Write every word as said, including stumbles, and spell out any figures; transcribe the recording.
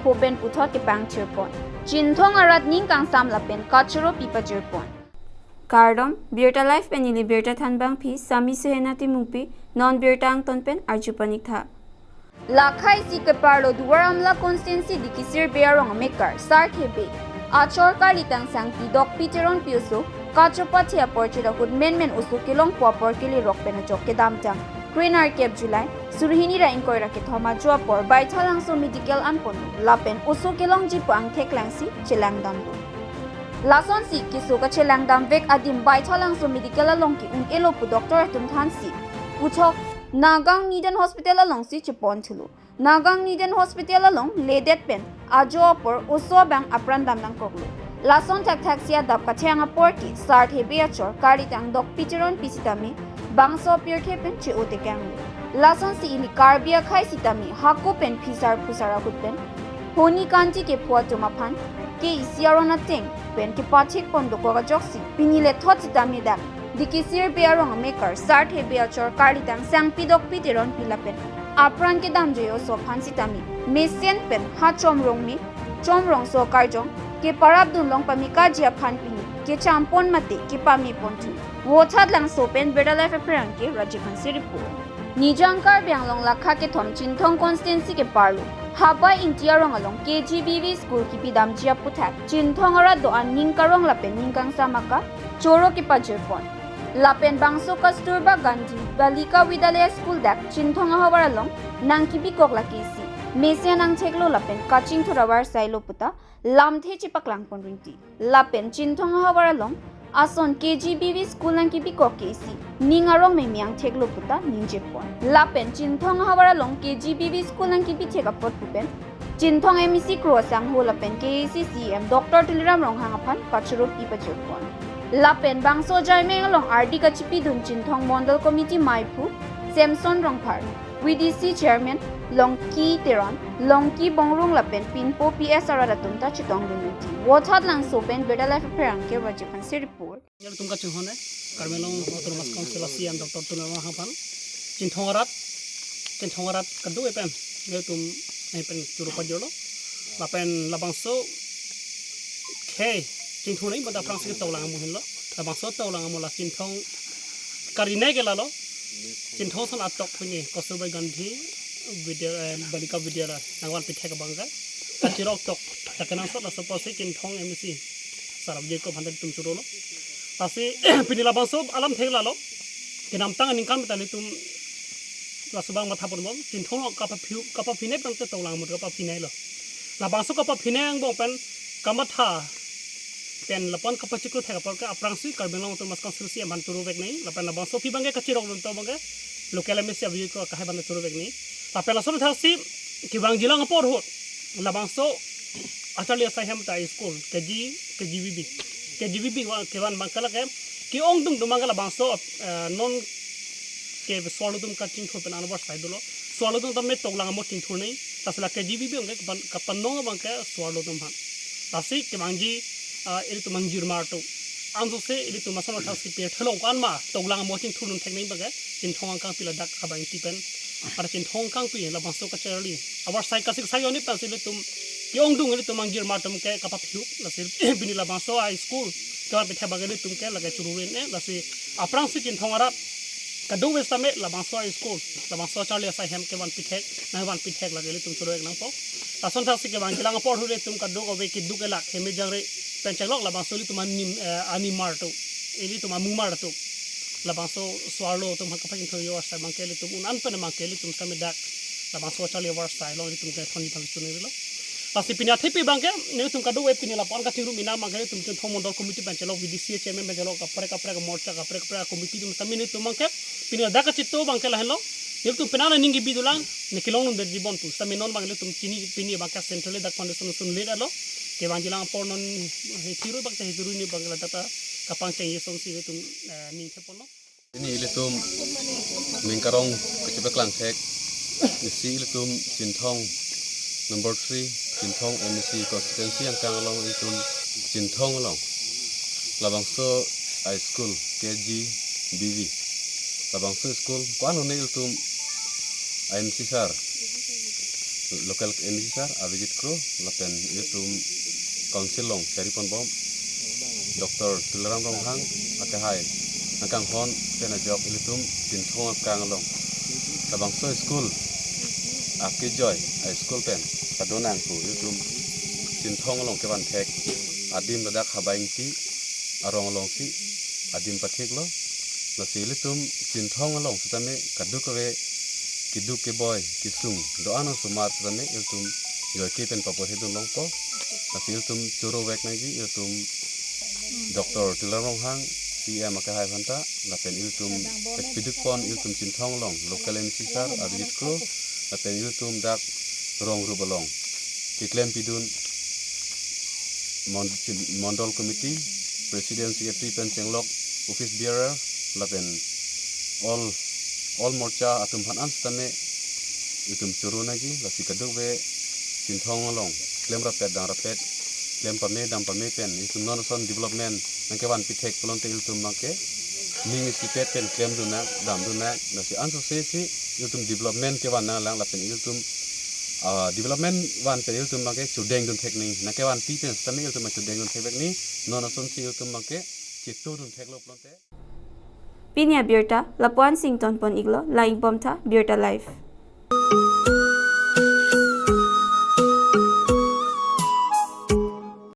pho pen puthot kepangthirpon. Chinthong arat ning kangsam lapen kachoro pi pajirpon. Kardom, Birta Live pen neli Birta Thanbangpi, Sami Suhena Timungpi, non birta angton pen arju paniktha. Lakha isi keparlo Duar Amla constituency Dikisir Bey arong amekar Sarthe Bey achor karlitang Sangpi Dokpi Teronpi oso kachopathe apor chedahut menmen oso kelongpo apor kelerok pen ajok kedamtang kre-nerkep July, suri hini ra ingkoi ra kethom ajo apor Baithalangso Medical anponlo lapen oso kelongji pu angthek langsi chelangdamlo. Lasonsi keso kachelangdamvek adim Baithalangso Medical along ke-un-elo pu doctor atum thansi puthot Nagaon Newton Hospital alongsi cheponthulo. Nagaon Newton Hospital along ledet pen ajo apor oso abang apran dam nangkoklo. Lason thakthaksi adap kathang apor ke Sarthe Bey achor karlitang Dokpi Teronpi sitame bangso apirthe pen che-o tekanglo. Lasonsi ili Karbi akhei sitame hako pen phisar phusar ahut pen honi kanti kepho atum aphan ke isi aron ateng pen kepachikpon dokok ajoksi pini lethot sitame dak Dikisir Bey arong amekar Sarthe Bey achor karlitang Sangpi Dokpi Teronpi lapen apran kedamjoi oso aphan sitame mesen pen ha chomrong me chomrongso karjong keparapdun long pame kaji aphan pini kechampon mate kepameponthu. Vothatlangso pen Birta Live apherangke Rajiv Hanse report. Nijang Karbi Anglong Lakha kethom Chinthong constituency keparlo Habai Ingti arong along K G B V school kepidamji aputhak Chinthong arat do-an ning karong lapen ning kangsam akachoro kepajirpon. Lapen bangso Kasturba Gandhi Balika Vidyalaya school dak Chinthong ahavar along nangkebikok lake isi mesen angtheklo lapen kachingthur avarsailo puta lamthe chepaklangpon rinti. Lapen Chinthong ahavar along ason K G B V school nangkebikok ke isi ning arong meme angtheklo puta ningjepon. Lapen Chinthong ahavar along K G B V school nangkebithek apot pu pen Chinthong M A C Kro Sangho lapen K A A C C E M Doctor Tuliram Ronghang aphan kachoro pi pajirpon. Lapen bangso ajaimeng along ardi kachipidun Chinthong Mondol Committee meiphu Samson Rongphar, V D C Chairman Longki Teron, Longki Bongrung lapen pinpo P S arat atum ta chetongdun rinti. Vothatlangso pen Birta Live apherangke Rajiv Hanse report. Nelitum kachinghon e, Karbi Anglong Autonomous Council a C E M Doctor Tuliram Ronghang aphan, Chinthong arat, Chinthong arat kado-an pen nelitum nangpen choro pajirlo. Lapen labangso khei chingthur nangji pu ta aphrangsi toklang amo henlo. Labangso toklang amo la Chinthong karinai ke lalo. Chinthong ason atok pini Kasturba Gandhi Vidya, eh, Balika Vidyalaya nangvanpithek abang ke kachirok tok ta kenangsot, laso apotsi Chinthong M A C Sarabjit ko aphan ta nelitum chorolo. Lasi pini labangso alamthe lalo. Kedamtang aningkan ta nelitum laso abang mathaponbom. Chinthong kapaphi-, kapaphinei pen te toklang amo kapaphinei lo. Labangso kapaphinei angbong pen kamatha pen lapu-an kapachiklo thek apor ke aphrangsi Karbi Anglong Autonomous Council a C E M aphan chorovek nangji. Lapen labangso aphi abang ke kachirokdun tok abang ke local M A C abang ko akahai aphan chorovek nangji. Lapen lason thaksi kevangjilang apor ahut labangso acharli asai ahem ta school K G, K G B V, K G B V wa kevan abang ke lake ke-ongdung atum abang ke labangso, eh, non ke so-arlo atum kachingthur pen anwar sai dolo. So-arlo atum tame toklang amo chingthur nangji. Lasi la K G B V abang ke kapan-, kapanong abang ke so-arlo atum aphan. Lasi kevangji, ah, ilitum angjirmar atum, ansose ilitum ason thaksi pirthe along ko-an ma toklang amo chingthurdun thek nangji abang ke Chinthong angkangpi ladak Habai Ingti pen, pada Chinthong angkangpi labangso kacharli avarsai kasik sai oni pensi ilitum ke-ongdung ilitum angjirmar atum ke kapaphi-ok. Lasi pini labangso a school kevanpithek abang ke ilitum ke lake choro rin e. Lasi aphrangsi Chinthong arat kado-an sitame labangso a school, labangso acharli asai ahem kevanpithek, nangvanpithek lake ilitum chorovek nangpo. Lason thaksi kevangjilang apor ahut ilitum kadokave keduk elak heme jangre pen chenglok labangso ilitum anim, eh, animar atum, ilitum amumar atum, labangso so-arlo atum aphan kapachingthur avarsai abang ke ilitum un-an pen abang ke ilitum sitame dak labangso acharli avarsai along ilitum kethon aphan choningri lo. Lasi pini athepi abang ke nelitum kado-an pini lapu-an kachingrum ina abang ke ilitum Chinthong Mondol Committee pen chelok, V D C Chairman pen chelok, kaprek kaprek morcha, kaprek kaprek committee atum sitame nelitum abang ke pini ladak kachito abang ke lahenlo. Nelitum penang aning kebi dolang, ne kelongdunde jibon pu. Sitame non abang ilitum chini pini abang ke centrally dak foundation sun late alo. Kevangjilang apor non hethirui abang ke hethirui ni abang ke ladak ta kapangcheng ye asonsi ilitum, eh, ning theponlo. Pini ilitum ning karong kachepaklang thek isi ilitum Chinthong number three, Chinthong M A C constituency angkang along ilitum Chinthong along labangso a school K G B V. Labangso school ko-an lone ilitum M C sir local M C sir Abhijit Kro lapen ilitum council along chari ponbom Doctor Tuliram Ronghang akehai nangkanghon pen ajok ilitum Chinthong akang along labangso school Aap Ki Joy a school pen kadonang pu ilitum Chinthong along kevan thek adim ladak Habai Ingti arong alongsi adim pathiklo. Lasi ilitum Chinthong along sitame kadokave keduk keboi kesung do-an osomar sitame ilitum joike pen paporhedun longpo. Lasi ilitum choro vek nangji ilitum Doctor Tuliram Ronghang C M akehai aphanta lapen ilitum ekpiduk pon ilitum Chinthong along local M C sir Abhijit Kro lapen ilitum dak rong rup along keklem pidun mon-, chin-, mondol committee, president, secretary pen chenglok office bearer lapen all, all morcha atum aphan an sitame ilitum choro nangji. Lasi kadokave Chinthong along klem rapet dam rapet, klem pame dam pame pen ilitum non ason development nangkevan pithek pulote ilitum abangke ning isipet pen klemdun nang, damdun nang. Lasi ansose si ilitum development kevan nanglang lapen ilitum ah, development van pen ilitum abangke chodengdun thek nangji, nangkevanpi pen sitame ilitum chodengdun thek vek nangji, non asonsi ilitum abangke chetudun theklo pulote. Pini abirta lapu-an si ingtonpon iklo, lang-ik bomtha, Birta Live.